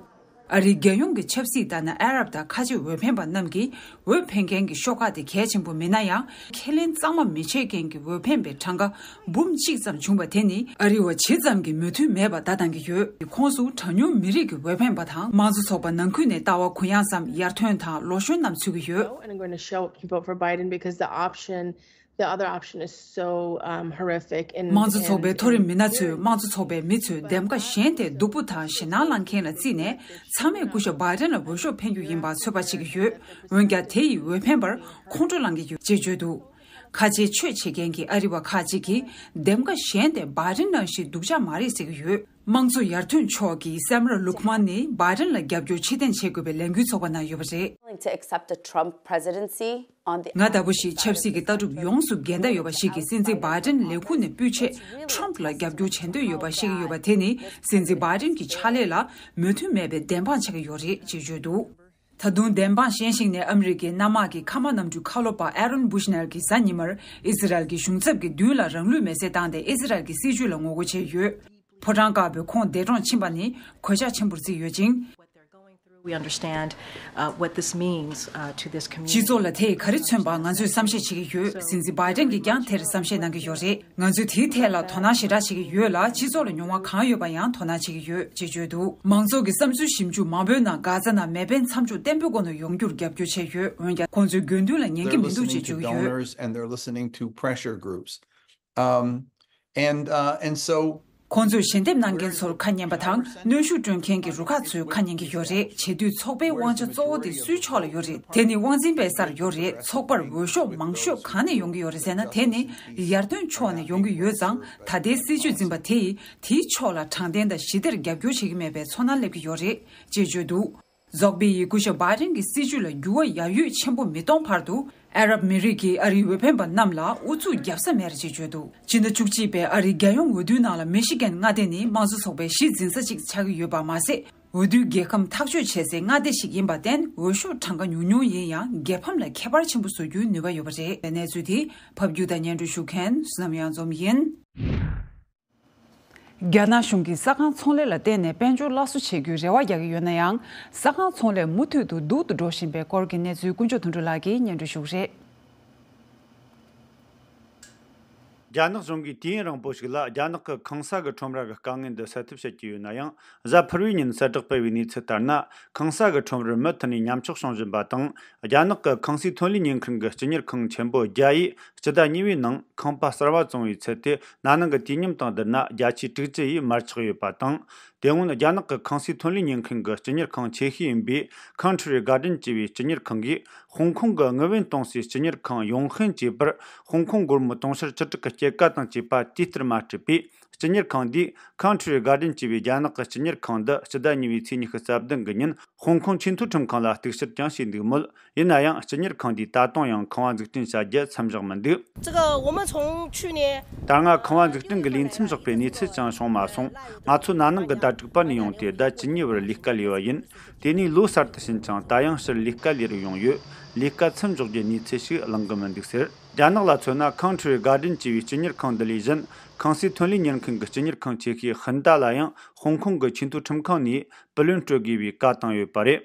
ཨ་རིའི་རྒྱལ་ཡོངས་ཀྱི་ཆབ་སྲིད་ལྟར་ན། ཨ་རབ་དང་ཁ་ཆེ་འོས་འཕེན་པ་རྣམས་ཀྱིས་འོས་འཕེན་མཁན་གྱི་ཤོག་ཁག་དེ་གལ་ཆེན་པོ་མིན་ན་ཡང་། ཁས་ལེན་གཙང་མ་མི་བྱེད་མཁན་གྱི་འོས་འཕེན་པའི་གྲངས་ཀ་འབུམ་གཅིག་ཙམ་བྱུང་བ་དེ་ནི་ཨ་རི་བ་ཇི་ཙམ་གྱིས་མོས་མཐུན་མེད་པ་བརྡ་བཏང་གི་ཡོད། ཁོངས་སུ་གྲངས་ཉུང་མི་རིགས་ཀྱི་འོས་འཕེན་པ་དང་། དམངས་གཙོ་ཚོགས་པ་ནང་ཁུལ་ནས་ལྟ་བ་གུ་ཡངས་སམ་ཡར་ཐོན་དང་ལོ་གཞོན་རྣམས་ཚུད་ཀྱི་ཡོད། And I'm going to show up to vote for Biden because the option, the other option is so, um, horrific and དམངས་གཙོ་ཚོགས་པའི་མཐོ་རིམ་མི་སྣ་ཚོས་དམངས་གཙོ་ཚོགས་པའི་མི་ཚོས་འདེམས་ཀ་གཞན་དེ་སྡུག་པོ་དང་ཞེད་སྣང་ལངས་མཁན་ལ་བརྩིས་ནས། ཚང་མས་སྐུ་ཞབས་བྷའི་ཌེན་ལ་འོས་ཤོག་འཕེན་རྒྱུ་ཡིན་པ་ཚོད་དཔག་བྱེད་ཀྱི་ཡོད། འོན་ཀྱང་། དེ་ཡིས་འོས་འཕེན་པར་ཁོང་ཁྲོ་ལངས་ཀྱི་ཡོད་ཅེས་བརྗོད་འདུག་ཁ་ཆེའི་ཆོས་བྱེད་མཁན་གྱི་ཨ་རི་བ་ཁག་ཅིག་གིས་འདེམས་ཀ་གཞན་དེ་བྷའི་ཌེན་ནང་བཞིན་སྡུག་ཅག་མ་རེད་ཟེར་གྱི་ཡོད། དམངས་གཙོ་ཡར་ཐོན་ཕྱོགས་ཀྱི་སེམ་ར་ལུག་མན་ནི་བྷའི་ཌེན་ལ་རྒྱབ་སྐྱོར་ཕྱིར་འཐེན་བྱེད་དགོས་པའི་ལས་འགུལ་ཚོགས་པ་ནང་ཡོད་པ་རེད། Willing to accept a Trump presidency on the ང་ལྟ་བུ་ཞིག་ཆབ་སྲིད་ཀྱི་ལྟ་གྲུབ་ཡོངས་སུ་འགལ་ཟླ་ཡོད་པ་ཞིག་གིས་སྲིད་འཛིན་བྷའི་ཌེན་ལས་ཁུངས་ནས་སྤུས་ཆེད་ཁྲོམ་ཕུ་ལ་རྒྱབ་སྐྱོར་བྱེད་འདོད་ཡོད་པ་བཤད་ཀྱི་ཡོད་པ་དེ་ནི་སྲིད་འཛིན་བྷའི་ཌེན་གྱི་ཕྱག་ལས་ལ་མོས་མཐུན་མེད་པའི་བདེན་དཔང་ཆགས་ཀྱི་ཡོད་རེད་ཅེས་བརྗོད་འདུག་ད་དུང་བདེན་དཔང་གཞན་ཞིག་ནས་ཨ་མི་རི་ཀའི་གནམ་དམག་གི་མཁའ་དམག་གནམ་གྲུའི་མཁའ་སློབ་པ་ཨ་རོན་བུཤ་ནེར་གྱིས་གཟའ་ཉི་མར་ཨི་སི་རལ་གྱི་གཞུང་ཚབ་ཀྱི་མདུན་ལ་རང་ལུས་མེར་སྲེག་བཏང་སྟེ་ཨི་སི་རལ་གྱི་སྲིད་བྱུས་ལ་ངོ་རྒོལ་བྱས་ཡོད། ཕོ་བྲང་དཀར་པོས་ཁོང་འདས་གྲོངས་ཕྱིན་པ་ནི་གོད་ཆག་ཆེན་པོར་བརྩིས་ཡོད་ཅིང་། What they're going through, we understand, uh, what this means, uh, to this community. སྤྱི་ཚོགས་ལ་དེས་ག་རེ་མཚོན་པ་ང་ཚོས་བསམ་ཤེས་བྱེད་ཀྱི་ཡོད། སྲིད་འཛིན་བྷའི་ཌེན་གྱིས་ཀྱང་དེར་བསམ་ཤེས་གནང་གི་ཡོད་རེད། ང་ཚོས་དེའི་ཐད་ལ་དོ་སྣང་ཞེ་དྲག་བྱེད་ཀྱི་ཡོད་ལ། སྤྱི་ཚོགས་ལ་མྱོང་བ་གང་ཡོད་པ་ཡང་དོ་སྣང་བྱེད་ཀྱི་ཡོད་ཅེས་བརྗོད་འདུག་མང་ཚོགས་ཀྱི་བསམ་ཚུལ་ཞིབ་འཇུག་མང་པོའི་ནང་། གྷ་ཛ་ནང་མེ་འཕེན་མཚམས་འཇོག་བརྟན་པོའི་སྒོ་ནས་ཡོང་རྒྱུར་རྒྱབ་སྐྱོར་བྱས་ཡོད། འོན་ཀྱང་། ཁོང་ཚོས་དགོས་འདུན་ལ་ཉན་གྱི་མི་འདུག་ཅེས་བརྗོད་ཀྱི་ཡོད། They're listening to pressure groups. Um, and, uh, and so ཁོང་ཚོས་ཞལ་འདེབས་གནང་མཁན་ཚོར་ཁ་ཉན་པ་དང་། གནོན་ཤུགས་སྤྲོད་མཁན་གྱི་རུ་ཁག་ཚོའི་ཁ་ཉན་གྱི་ཡོད་རེད། བྱེད་དུས་ཚོགས་པའི་དབང་ཆ་གཙོ་བོ་དེ་སུའི་ཕྱོགས་ལ་ཡོད་རེད། དེ་ནི་དབང་འཛིན་པའི་སར་ཡོད་རེད། ཚོགས་པར་འོས་ཤོག་མང་ཤོས་གང་ནས་ཡོང་གི་ཡོད་རེད་ཟེར་ན། དེ་ནི་ཡར་ཐོན་ཕྱོགས་ནས་ཡོང་གི་ཡོད་ཙང་། ད་ལྟའི་སྲིད་བྱུས་འཛིན་པ་དེ་ཡིས་དེའི་ཕྱོགས་ལ་དྲང་བདེན་དང་ཞི་བདེར་རྒྱབ་སྐྱོར་བྱེད་ཀྱི་མེད་པའི་ཚོར་སྣང་སླེབས་ཀྱི་ཡོད་རེད་ཅེས་བརྗོད་འདུག་རྫོགས་པའི་ཡི་སྐུ་ཞབས་བྷའི་ཌེན་གྱི་སྲིད་བྱུས་ལ་འགྱུར་བ་ཡ་ཡོད་ཆེན་པོ་མི་གཏོང་བར་དུ། ཨ་རབ་མི་རིགས་ཀྱིས་ཨ་རིའི་འོས་འཕེན་པ་རྣམས་ལ་ཨུ་ཚུགས་རྒྱབ་ས་མེད་ཅེས་བརྗོད་འདུག་སྤྱི་ཟླ་བཅུ་གཅིག་པའི་ཨ་རིའི་རྒྱལ་ཡོངས་འོས་བསྡུའི་ནང་ལ་མི་ཤི་གན་མངའ་སྡེ་ནི་དམངས་གཙོ་ཚོགས་པའི་གཞི་འཛིན་ས་ཅིག་ཆགས་ཀྱི་ཡོད་པ་མ་ཟད། འོས་བསྡུའི་རྒྱལ་ཁམས་ཐག་གཅོད་བྱེད་སའི་མངའ་སྡེ་ཞིག་ཡིན་པར་བརྟེན། འོས་ཤོག་གྲངས་ཀ་ཉུང་ཉུང་ཡིན་ཡང་། རྒྱལ་ཕམ་ལ་ཁྱད་པར་ཆེན་པོ་བཟོ་རྒྱུའི་ནུས་པ་ཡོད་པ་རེད། གནས་ཚུལ་དེ་ཕབ་སྒྱུར་དང་སྙན་སྒྲོན་ཞུ་མཁན་བསོད་ནམས་གཡང་འཛོམས་ཡིན། རྒྱ་ནག་གཞུང་གིས་ས་ཁང་ཚོང་ལས་ལ་བརྟེན་ནས་དཔལ་འབྱོར་སླར་གསོ་བྱེད་རྒྱུའི་རེ་བ་རྒྱག་གི་ཡོད་ན་ཡང་། ས་ཁང་ཚོང་ལས་མུ་མཐུད་དུ་སྡུག་ཏུ་འགྲོ་བཞིན་པའི་སྐོར་གྱི་གནས་ཚུལ་དཀོན་མཆོག་དོན་གྲུབ་ལགས་ཀྱིས་སྙན་སྒྲོན་ཞུ་གི་རེད། རྒྱ་ནག་གཞུང་གིས་དུས་ཡུན་རིང་པོ་ཞིག་ལ་རྒྱ་ནག་གི་ཁང་གསར་གྱི་ཁྲོམ་ར་གི་དཀའ་ངལ་འདི་སེལ་ཐབས་བྱེད་ཀྱི་ཡོད་ན་ཡང་། གཟའ་ཕུར་བུའི་ཉིན་གསལ་བསྒྲགས་སྤེལ་བའི་གནས་ཚུལ་ལྟར་ན། ཁང་གསར་གྱི་ཁྲོམ་རར་མུ་མཐུད་ནས་ཉམས་ཆག་བྱུང་བཞིན་པ་དང་། རྒྱ་ནག་གི་ཁང་སའི་ཐོན་ལས་ཉེན་ཁང་གི་སྤྱི་གཉེར་ཁང་ཆེན་པོ་བརྒྱ་ཡིས་སྤྱི་ཟླ་གཉིས་པའི་ནང་ཁང་པ་གསར་བ་བཙོང་བའི་ཚད་དེ། ན་ནིང་གི་དུས་མཉམ་དང་བསྡུར་ན་བརྒྱ་ཆའི་དྲུག་ཅུ་ཡིས་མར་ཆག་ཡོད་པ་དང་། དེ་སྔོན་རྒྱ་ནག་གི་ཁང་སའི་ཐོན་ལས་གཉེར་མཁན་གྱི་སྤྱི་གཉེར་ཁང་ཆེ་ཤོས་ཡིན་པའི་Country Garden ཅེས་པའི་སྤྱི་གཉེར་ཁང་གིས་ཧོང་ཀོང་གི་དངུལ་བུན་གཏོང་སའི་སྤྱི་གཉེར་ཁང་ཡོང་ཧྥན་ཅེས་པར་ཧོང་ཀོང་སྒོར་མོ་དུང་ཕྱུར་བཅུ་དྲུག་གི་སྐྱེད་ཀ་དང་བཅས་པ་དུས་ལྟར་མ་སྤྲད་པས། སྤྱི་གཉེར་ཁང་འདིས་Country Garden ཅེས་པའི་རྒྱ་ནག་གི་སྤྱི་གཉེར་ཁང་འདི་སྤྱི་ཟླ་གཉིས་པའི་ཚེས་ཉི་ཤུ་རྩ་བདུན་གི་ཉིན་ཧོང་ཀོང་ཆེས་མཐོའི་ཁྲིམས་ཁང་ལ་གཏུག་བཤེར་ཀྱང་བྱས་འདུག་མོད། ཡིན་ན་ཡང་སྤྱི་གཉེར་ཁང་འདིས་ད་དུང་ཡང་ཁང་བ་འཛུགས་སྐྲུན་བྱ་རྒྱུ་མཚམས་བཞག་མི་འདུག 这个我们从去年 ད་སྔ་ཁང་བ་འཛུགས་སྐྲུན་གྱི་ལས་མཚམས་བཞག་པའི་གནས་ཚུལ་ཅང་བྱུང་མ་སོང་། ང་ཚོ་ན་ནིང་གི་ཟླ་དྲུག་པ་ནས་ཡོང་སྟེ་ཟླ་བཅུ་གཉིས་བར་ལས་ཀ་ལས་པ་ཡིན། དེ་ནས་ལོ་གསར་དུ་ཕྱིན་ཀྱང་ད་ཡང་ཕྱིར་ལས་ཀ་ལས་རུ་ཡོང་ཡོད། ལས་ཀ་མཚམས་འཇོག་རྒྱུའི་གནས་ཚུལ་ཞིག་གླེང་གི་མི་འདུག་ཟེར། རྒྱ་ནག་ལ་མཚོན་ན་Country Garden ཅེས་པའི་སྤྱི་གཉེར་ཁང་འདི་ལས་གཞན་ཁང་སའི་ཐོན་ལས་གཉེར་མཁན་གྱི་སྤྱི་གཉེར་ཁང་ཆེ་ཤོས་ཧིན་ཏ་ལ་ཡང་ཧོང་ཀོང་གི་ཆེས་མཐོའི་ཁྲིམས་ཁང་ནས་བུ་ལོན་སྤྲོད་དགོས་པའི་བཀའ་བཏང་ཡོད་པ་རེད།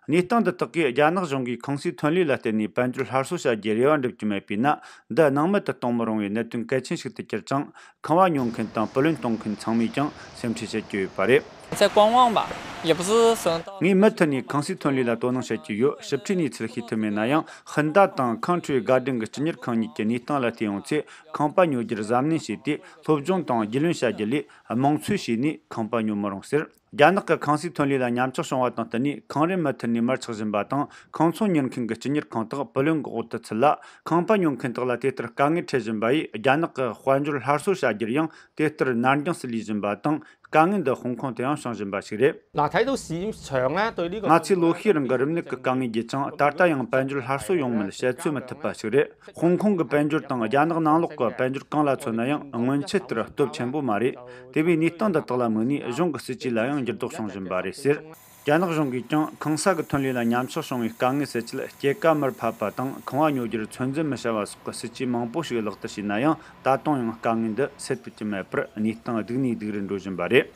གནས་སྟངས་འདི་དག་གིས་རྒྱ་ནག་གཞུང་གིས་ཁང་སའི་ཐོན་ལས་ལ་བརྟེན་ནས་དཔལ་འབྱོར་སླར་གསོ་བྱ་རྒྱུའི་རེ་བ་འགྲུབ་ཀྱི་མེད་པས་ན། འདི་སྣང་མེད་དུ་གཏོང་མི་རུང་བའི་གནད་དོན་གལ་ཆེན་ཞིག་ཏུ་གྱུར་ཅིང་། ཁང་བ་ཉོ་མཁན་དང་བུ་ལོན་གཏོང་མཁན་ཚང་མས་ཀྱང་སེམས་ཁྲལ་བྱེད་ཀྱི་ཡོད་པ་རེད། 在观望吧，也不是说到 ངས་མུ་མཐུད་ནས་ཁང་སའི་ཐོན་ལས་ལ་དོ་སྣང་བྱེད་ཀྱི་ཡོད། ཞིབ་ཕྲའི་གནས་ཚུལ་ཤེས་ཐུབ་མེད་ན་ཡང་། ཧིན་ཏ་དང་Country Garden གྱི་སྤྱི་གཉེར་ཁང་གཉིས་ཀྱི་གནས་སྟངས་ལ་བལྟས་ཡོང་ཚེ། ཁང་པ་ཉོ་རྒྱུར་གཟབ་ནན་བྱས་ཏེ། སློབ་སྦྱོང་དང་རྒྱུས་ལོན་བྱ་རྒྱུ་ལས་དམངས་གཙོ་བྱས་ནས་ཁང་པ་ཉོ་མི་རུང་ཟེར། རྒྱ་ནག་གི་ཁང་སའི་ཐོན་ལས་ལ་ཉམས་ཆག་བྱུང་བ་དང་བསྟུན་ནས། ཁང་རན་མུ་མཐུད་ནས་མར་ཆག་བཞིན་པ་དང་། ཁང་ཚོང་གཉེར་མཁན་གྱི་སྤྱི་གཉེར་ཁང་དག་བུ་ལོན་གྱི་འོག་ཏུ་ཚུད་ལ། ཁང་པ་ཉོ་མཁན་དག་ལ་དེ་ལྟར་དཀའ་ངལ་འཕྲད་བཞིན་པ་ཡིས། རྒྱ་ནག་གི་དཔལ་འབྱོར་སླར་གསོ་བྱ་རྒྱུར་ཡང་དེ་ལྟར་ནར་འགྱངས་སུ་ལུས་བཞིན་པ་དང་། དཀའ་ངལ་འདི་ཧོང་ཀོང་དུ་ཡང་བྱུང་བཞིན་པ་ཞིག་རེད། 那他都是长啊，对那个 ང་ཚོས་ལོ་ཤས་རིང་གི་རིམས་ནད་ཀྱི་དཀའ་ངལ་བརྒྱུད་ཀྱང་། ད་ལྟ་ཡང་དཔལ་འབྱོར་སླར་གསོ་ཡོང་མིན་བཤད་ཚོད་མི་ཐུབ་པ་ཞིག་རེད། ཧོང་ཀོང་གི་དཔལ་འབྱོར་དང་རྒྱ་ནག་ནང་ལོགས་ཀྱི་དཔལ་འབྱོར་གང་ལ་མཚོན་ན་ཡང་སྔོན་ཆད་ལྟར་སྟོབས་ཆེན་པོ་མ་རེད། དེ་བས་གནས་སྟངས་འདི་དག་ལ་དམིགས་ནས་གཞུང་གི་སྲིད་ཇུས་ལ་ཡང་འགྱུར་ལྡོག་བྱུང་བཞིན་པ་རེད་ཟེར། རྒྱ་ནག་གཞུང་གིས་ཀྱང་ཁང་གསར་གྱི་ཐོན་ལས་ལ་ཉམས་ཆག་བྱུང་བའི་དཀའ་ངལ་སེལ་ཆེད། སྐྱེད་ཀ་མར་ཕབ་པ་དང་། ཁང་བ་ཉོ་རྒྱུར་ཚོད་འཛིན་མི་བྱ་བ་སོགས་ཀྱི་སྲིད་ཇུས་མང་པོ་ཞིག་ལག་བསྟར་བྱས་ན་ཡང་། ད་དུང་ཡང་དཀའ་ངལ་འདི་སེལ་ཐུབ་ཀྱི་མེད་པར། གནས་སྟངས་སྡུག་ནས་སྡུག་རུ་འགྲོ་བཞིན་པ་རེད།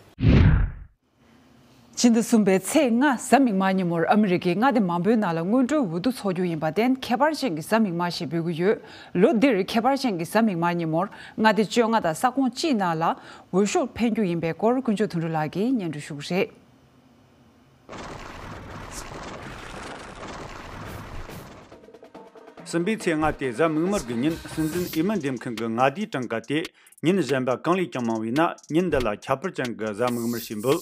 ཕྱི་ཟླ་གསུམ་པའི་ཚེས་ལྔ་གཟའ་མིག་དམར་ཉིན་མོར་ཨ་མི་རི་ཀའི་མངའ་སྡེ་མང་པོའི་ནང་ལ་སྔོན་འགྲོའི་འོས་བསྡུ་འཚོགས་རྒྱུ་ཡིན་པར་བརྟེན། ཁྱད་པར་ཅན་གྱི་གཟའ་མིག་དམར་ཞེས་འབོད་ཀྱི་ཡོད། ལོ་འདིར་ཁྱད་པར་ཅན་གྱི་གཟའ་མིག་དམར་ཉིན་མོར་མངའ་སྡེ་བཅོ་ལྔ་དང་ས་ཁོངས་གཅིག་ནང་ལ་འོས་ཤོག་འཕེན་རྒྱུ་ཡིན་པའི་སྐོར་ཀུན་སྤྱོད་དོན་གྲུབ་ལགས་ཀྱིས་སྙན་སྒྲོན་ཞུ་གི་རེད། གསུམ་པའི་ཚེས་ལྔ་སྟེ་གཟའ་མིག་དམར་གྱི་ཉིན། སྲིད་འཛིན་འོས་མི་འདེམས་མཁན་གྱི་མངའ་སྡེའི་གྲངས་ཀ་དེ་ཉིན་གཞན་པ་གང་ལས་ཀྱང་མང་བས་ན། ཉིན་འདི་ལ་ཁྱད་པར་ཅན་གྱི་གཟའ་མིག་དམར་ཞེས་འབོད།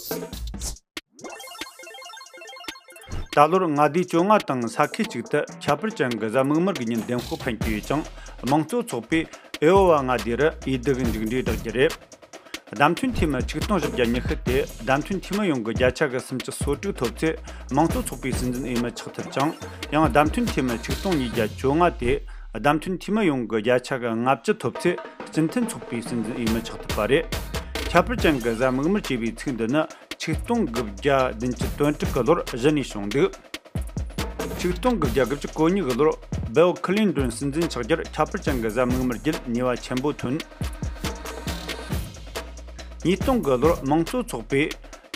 ད་ལོར་མངའ་སྡེ་བཅོ་ལྔ་དང་ས་ཁུལ་གཅིག་ཏུ་ཁྱད་པར་ཅན་གྱི་གཟའ་མིག་དམར་གྱི་ཉིན་འདེམས་ཤོག་འཕེན་རྒྱུ་ཡོད་ཅིང་། དམངས་གཙོ་ཚོགས་པས་ཨའེ་ཡོ་ཝ་མངའ་སྡེ་རུ་འོས་བསྡུ་གི་མཇུག་འབྲས་བསྒྲགས་རྒྱུ་རེད། བདམས་ཐོན་འཐུས་མི་ཆིག་སྟོང་བཞི་བརྒྱ་ཉི་ཤུ་སྟེ། བདམས་ཐོན་འཐུས་མི་ཡོངས་ཀྱི་བརྒྱ་ཆ་གི་སུམ་ཅུ་སོ་དྲུག་ཐོབ་ཚེ། དམངས་གཙོ་ཚོགས་པའི་སྲིད་འཛིན་འོས་མི་ཆགས་ཐུབ་ཅིང་། ཡང་བདམས་ཐོན་འཐུས་མི་ཆིག་སྟོང་ཉིས་བརྒྱ་བཅོ་ལྔ་སྟེ། བདམས་ཐོན་འཐུས་མི་ཡོངས་ཀྱི་བརྒྱ་ཆ་གི་ལྔ་བཅུ་ཐོབ་ཚེ། སྤྱི་མཐུན་ཚོགས་པའི་སྲིད་འཛིན་འོས་མི་ཆགས་ཐུབ་པ་རེད། ཁྱད་པར་ཅན་གྱི་གཟའ་མིག་དམར་ཅེས་པའི་ཚིག་འདི་ནི་ཆིག་སྟོང་དགུ་བརྒྱ་བདུན་ཅུ་དོན་དྲུག་གི་ལོར་གཞི་ནས་བྱུང་འདུག་ཆིག་སྟོང་དགུ་བརྒྱ་དགུ་བཅུ་གོ་གཉིས་ཀྱི་ལོར་བྷིལ་ཁི་ལིན་ཏོན་སྲིད་འཛིན་ཆགས་རྒྱུར་ཁྱད་པར་ཅན་གྱི་གཟའ་མིག་དམར་བརྒྱུད་ནུས་པ་ཆེན་པོ་ཐོན། ཉིས་སྟོང་གི་ལོར་དམངས་གཙོ་ཚོགས་པའི་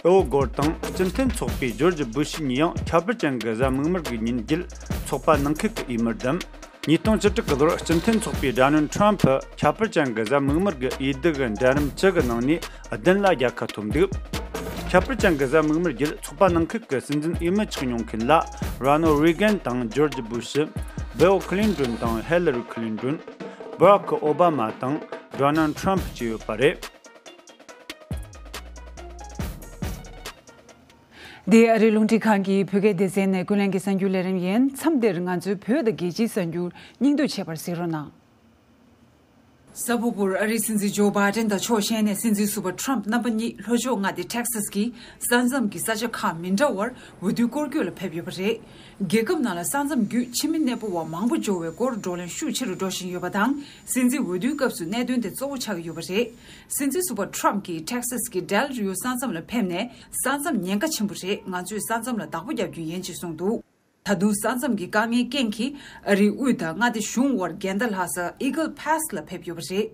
ཨེལ་གོར་དང་སྤྱི་མཐུན་ཚོགས་པའི་ཇོརྗ་བུ་ཤི་གཉིས་ཡང་ཁྱད་པར་ཅན་གྱི་གཟའ་མིག་དམར་གྱི་ཉིན་བརྒྱུད་ཚོགས་པ་ནང་ཁུལ་གྱི་འོས་མིར་བདམས། ཉིས་སྟོང་བཅུ་དྲུག་གི་ལོར་སྤྱི་མཐུན་ཚོགས་པའི་སྒྲ་སྣོན་ཁྲོམ་ཕུ་ཁྱད་པར་ཅན་གྱི་གཟའ་མིག་དམར་གྱི་འོས་བསྡུ་གི་འགྲན་རིམ་བཅུ་གི་ནང་ནས་བདུན་ལ་རྒྱལ་ཁ་ཐོབ་འདུག་ཁྱད་པར་ཅན་གྱི་གཟའ་མིག་དམར་བརྒྱུད་ཚོགས་པ་ནང་ཁུལ་གྱི་སྲིད་འཛིན་འོས་མི་ཆགས་མྱོང་མཁན་ལ། རོ་ནལ་རེ་གན་དང་ཇོརྗ་བུ་ཤི། བྷིལ་ཁི་ལིན་ཏོན་དང་ཧི་ལ་རི་ཁི་ལིན་ཏོན། བྷ་རག་ཨོ་བྷ་མ་དང་ཌོ་ནལ་ཁྲམ་བཅས་ཡོད་པ་རེད། འདི་ཨ་རིའི་རླུང་འཕྲིན་ཁང་གི་བོད་སྐད་སྡེ་ཚན་ནས་ཀུན་གླེང་གི་གསར་འགྱུར་ལས་རིམ་ཡིན། མཚམས་འདིར་ང་ཚོའི་བོད་དང་རྒྱལ་སྤྱིའི་གསར་འགྱུར་སྙིང་བསྡུས་བྱེད་པར་གཟིགས་རོགས་གནང་། གཟའ་ཕུར་བུར་ཨ་རིའི་སྲིད་འཛིན་ཇོ་བྷའི་ཏན་དང་ཕྱོགས་གཞན་ནས་སྲིད་འཛིན་ཟུར་པ་ཁྲམ་རྣམ་པ་གཉིས་ལྷོ་ཕྱོགས་མངའ་སྡེ་ཊེག་སཱས་ཀྱི་ས་མཚམས་ཀྱི་ས་ཆ་ཁག་མི་འདྲ་བར་འོས་བསྡུའི་སྐོར་སྐྱོད་ལ་ཕེབས་ཡོད་པ་རེད། རྒྱལ་ཁབ་ནང་ལ་ས་མཚམས་བརྒྱུད་ཕྱི་མི་གནས་སྤོ་བ་མང་པོ་འབྱོར་བའི་སྐོར་བགྲོ་གླེང་ཤུགས་ཆེ་རུ་འགྲོ་བཞིན་ཡོད་པ་དང་། སྲིད་འཛིན་འོས་བསྡུའི་སྐབས་སུ་གནད་དོན་དེ་གཙོ་བོ་ཆགས་ཀྱི་ཡོད་པ་རེད། སྲིད་འཛིན་ཟུར་པ་ཁྲམ་གྱིས་ཊེག་སཱས་ཀྱི་ཌེལ་རི་ཡོ་ས་མཚམས་ལ་ཕེབས་ནས། ས་མཚམས་ཉེན་ཁ་ཆེན་པོ་རེད། ང་ཚོས་ས་མཚམས་ལ་བདག་པོ་རྒྱག་རྒྱུ་ཡིན་ཅེས་གསུངས་འདུག་ད་དུང་ས་མཚམས་ཀྱི་དཀའ་ངལ་རྐྱེན་གྱིས་ཨ་རིའི་དབུས་དང་མངའ་སྡེ་གཞུང་དབར་འགལ་ཟླ་ལྷག་ས་ཨི་གལ་ཕཱས་ལ་ཕེབས་ཡོད་པ་རེད།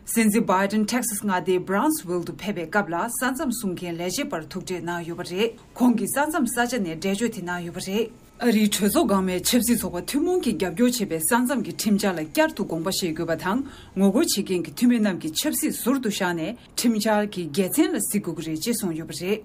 སྲིད་འཛིན་བྷའི་ཏན་ཊེག་སཱས་མངའ་སྡེའི་བྷ་རོན་སི་ཝིལ་དུ་ཕེབས་པའི་སྐབས་ལ་ས་མཚམས་སྲུང་མཁན་ལས་བྱེད་པར་ཐུག་འཕྲད་གནང་ཡོད་པ་རེད། ཁོང་གིས་ས་མཚམས་ས་ཆ་ནས་འགྲེལ་བརྗོད་དེ་གནང་ཡོད་པ་རེད། ཨ་རིའི་གྲོས་ཚོགས་འགག་མེད་ཆབ་སྲིད་ཚོགས་པ་ཐུན་མོང་གིས་རྒྱབ་སྐྱོར་བྱེད་པའི་ས་མཚམས་ཀྱི་ཁྲིམས་འཆར་ལ་བསྐྱར་དུ་དགོངས་པ་བཞེས་དགོས་པ་དང་། ངོ་རྒོལ་བྱེད་མཁན་གྱི་འཐུས་མི་རྣམས་ཀྱིས་ཆབ་སྲིད་ཟུར་དུ་བཞག་ནས་ཁྲིམས་འཆར་གྱི་དགེ་མཚན་ལ་གཟིགས་དགོས་ཀྱི་རེད་ཅེས་གསུངས་ཡོད་པ་རེད།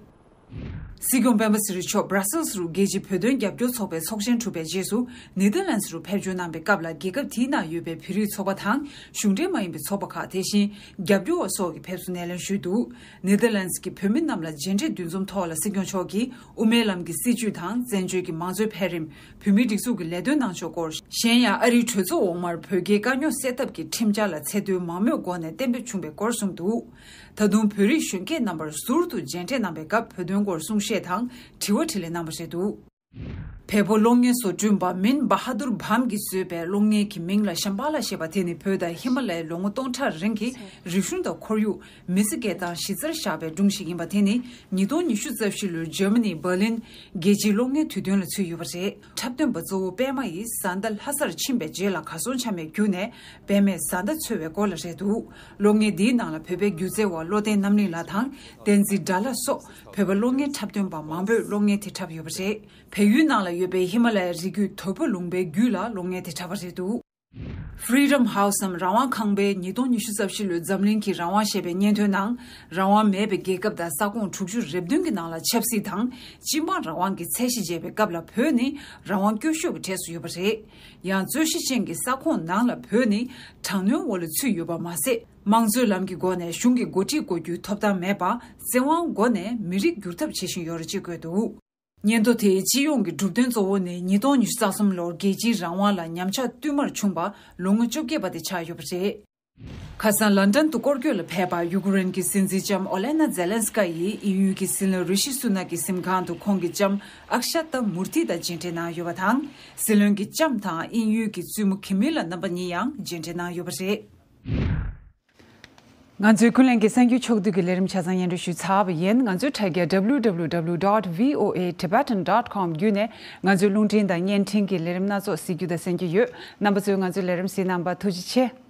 སྲིད་སྐྱོང་སྤེན་པ་ཚེ་རིང་མཆོག་སྦྲ་སེལ་སི་རུ་རྒྱལ་སྤྱིའི་བོད་དོན་རྒྱབ་སྐྱོར་ཚོགས་པའི་ཚོགས་ཆེན་གྲུབ་པའི་རྗེས་སུ་ནེ་དར་ལན་སི་རུ་ཕེབས་འབྱོར་གནང་བའི་སྐབས་ལ། རྒྱལ་ཁབ་དེའི་ནང་ཡོད་པའི་བོད་རིགས་ཚོགས་པ་དང་གཞུང་འབྲེལ་མ་ཡིན་པའི་ཚོགས་པ་ཁག་དེ་བཞིན་རྒྱབ་སྐྱོར་བ་སོགས་ཀྱིས་ཕེབས་བསུ་སྣེ་ལེན་ཞུས་འདུག་ནེ་དར་ལན་སི་གི་བོད་མི་རྣམས་ལ་མཇལ་འཕྲད་འདུ་འཛོམས་ཐོག་ལ་སྲིད་སྐྱོང་མཆོག་གིས་དབུ་མའི་ལམ་གྱི་སྲིད་བྱུས་དང་བཙན་བྱོལ་གྱི་མང་གཙོའི་འཕེལ་རིམ། བོད་མིའི་སྒྲིག་འཛུགས་ཀྱི་ལས་དོན་གནང་ཕྱོགས་སྐོར། གཞན་ཡང་ཨ་རིའི་གྲོས་ཚོགས་འོག་མར་བོད་རྒྱའི་དཀའ་རྙོག་སེལ་ཐབས་ཀྱི་ཁྲིམས་འཆར་ལ་ཚད་མཐོའི་མང་མོས་སྒོ་ནས་གཏན་འབེབས་བྱུང་བའི་སྐོར་གསུངས་འདུག་ད་དུང་བོད་རིགས་གཞོན་སྐྱེས་རྣམ་པར་ཟུར་དུ་མཇལ་འཕྲད་གནང་བའི་སྐབས་བོད་དོན་སྐོར་གསུང་བཤད་དང་དྲི་བ་དྲིས་ལན་གནང་བ་རེད་འདུག་བལ་པོ་གློག་བརྙན་བཟོ་སྐྲུན་པ་མིན་བྷ་ཧ་དུར་བྷམ་གྱིས་བཟོས་པའི་གློག་བརྙན་གྱི་མིང་ལ་ཤམ་བྷ་ལ་ཞེས་པ་དེ་ནི་བོད་དང་ཧི་མ་ལ་ཡའི་ལོ་ངོ་སྟོང་ཕྲག་རིང་གི་རིག་གཞུང་དང་ཁོར་ཡུག་མི་ཚེ་སྐྱེལ་སྟངས་གཞི་རྩར་བཞག་པའི་སྒྲུང་ཞིག་ཡིན་པ་དེ་ནི་ཉིས་སྟོང་ཉི་ཤུ་རྩ་བཞི་ལོའི་འཇར་མ་ནིའི་འབར་ལིན་རྒྱལ་སྤྱིའི་གློག་བརྙན་དུས་སྟོན་ལ་ཚུད་ཡོད་པ་རེད། འཁྲབ་སྟོན་པ་གཙོ་བོ་པད་མ་ཡིས་བཟའ་ཟླ་ལྷ་སར་ཕྱིན་པའི་རྗེས་ལ་གར་སོང་ཆ་མེད་གྱུར་ནས་པད་མས་བཟའ་ཟླ་འཚོལ་བའི་སྐོར་ལ་རེད་འདུག་གློག་བརྙན་འདིའི་ནང་ལ་བོད་པའི་སྒྱུ་རྩལ་བ་བློ་བརྟན་རྣམ་གླིང་ལགས་དང་བསྟན་འཛིན་དགྲ་ལྷ་སོགས་བོད་པ་གློག་བརྙན་འཁྲབ་སྟོན་པ་མང་པོས་གློག་བརྙན་དེ་འཁྲབ་ཡོད་པ་རེད། བལ་ཡུལ་ནང་ལ་ཡོད་པའི་ཧི་མ་ལ་ཡའི་རི་རྒྱུད་དོལ་པོ་ལུང་པའི་རྒྱུད་ལ་གློག་བརྙན་དེ་འཁྲབ་པ་རེད་འདུག Freedom House འམ་རང་དབང་ཁང་པས་ཉིས་སྟོང་ཉི་ཤུ་རྩ་བཞི་ལོའི་འཛམ་གླིང་གི་རང་དབང་ཞེས་པའི་སྙན་ཐོའི་ནང་། རང་དབང་མེད་པའི་རྒྱལ་ཁབ་དང་ས་ཁོངས་དྲུག་ཅུ་རེ་བདུན་གྱི་ནང་ལ་ཆབ་སྲིད་དང་སྤྱི་འབངས་རང་དབང་གི་ཚད་གཞི་འཇལ་བའི་སྐབས་ལ་བོད་ནི་རང་དབང་སྐྱོ་ཤོས་ཀྱི་གྲས་སུ་ཡོད་པ་རེད། ཡང་རྩོད་གཞི་ཅན་གྱི་ས་ཁོངས་ནང་ལ་བོད་ནི་དྲག་གནོན་འོག་ལ་ཚུད་ཡོད་པ་མ་ཟད། དམངས་གཙོའི་ལམ་གྱི་སྒོ་ནས་གཞུང་གི་འགོ་ཁྲིད་དགོས་རྒྱུའི་ཐོབ་ཐང་མེད་པ། བཙན་དབང་སྒོ་ནས་མི་རིགས་བསྒྱུར་ཐབས་བྱེད་བཞིན་ཡོད་རེད་ཅེས་བཀོད་འདུག་སྙན་ཐོ་དེའི་སྤྱི་ཡོངས་ཀྱི་གྲུབ་དོན་གཙོ་བོ་ནི་ཉིས་སྟོང་ཉི་ཤུ་རྩ་གསུམ་ལོར་རྒྱལ་སྤྱིའི་རང་དབང་ལ་ཉམས་ཆག་བསྟུད་མར་བྱུང་བ་ལོ་ངོ་བཅོ་བརྒྱད་པ་དེ་ཆགས་ཡོད་པ་རེད། ཁ་སང་ལན་ཌན་དུ་སྐོར་སྐྱོད་ལ་ཕེབས་པ་ཡུ་ཀེ་རེན་གྱི་སྲིད་འཛིན་ལྕམ་ཨོ་ལེ་ན་ཛེ་ལན་སི་ཀ་ཡིས་དབྱིན་ཡུལ་གྱི་སྲིད་བློན་རི་ཤི་སུ་ན་ཀྱི་གཟིམ་ཁང་དུ་ཁོང་གི་ལྕམ་ཨཀ་ཤ་ཏ་མུར་ཐི་དང་མཇལ་འཕྲད་གནང་ཡོད་པ་དང་། སྲིད་བློན་གྱི་ལྕམ་དང་དབྱིན་ཡུལ་གྱི་བཙུན་མོ་ཁི་མི་ལ་རྣམ་པ་གཉིས་ཡང་མཇལ་འཕྲད་གནང་ཡོད་པ་རེད། ང་ཚོའི་ཀུན་གླེང་གི་གསར་འགྱུར་ཕྱོགས་བསྡུས་ཀྱི་ལས་རིམ་ཆ་ཚང་སྙན་སྒྲོན་ཞུས་ཚར་བ་ཡིན། ང་ཚོའི་དྲ་རྒྱ་www dot voatibetan dot com བརྒྱུད་ནས་ང་ཚོའི་རླུང་འཕྲིན་དང་བརྙན་འཕྲིན་གྱི་ལས་རིམ་སྣ་ཚོགས་གཟིགས་རྒྱུ་དང་གསན་རྒྱུ་ཡོད། རྣམ་པ་ཚོས་ང་ཚོའི་ལས་རིམ་གཟིགས་གནང་བར་ཐུགས་རྗེ་ཆེ།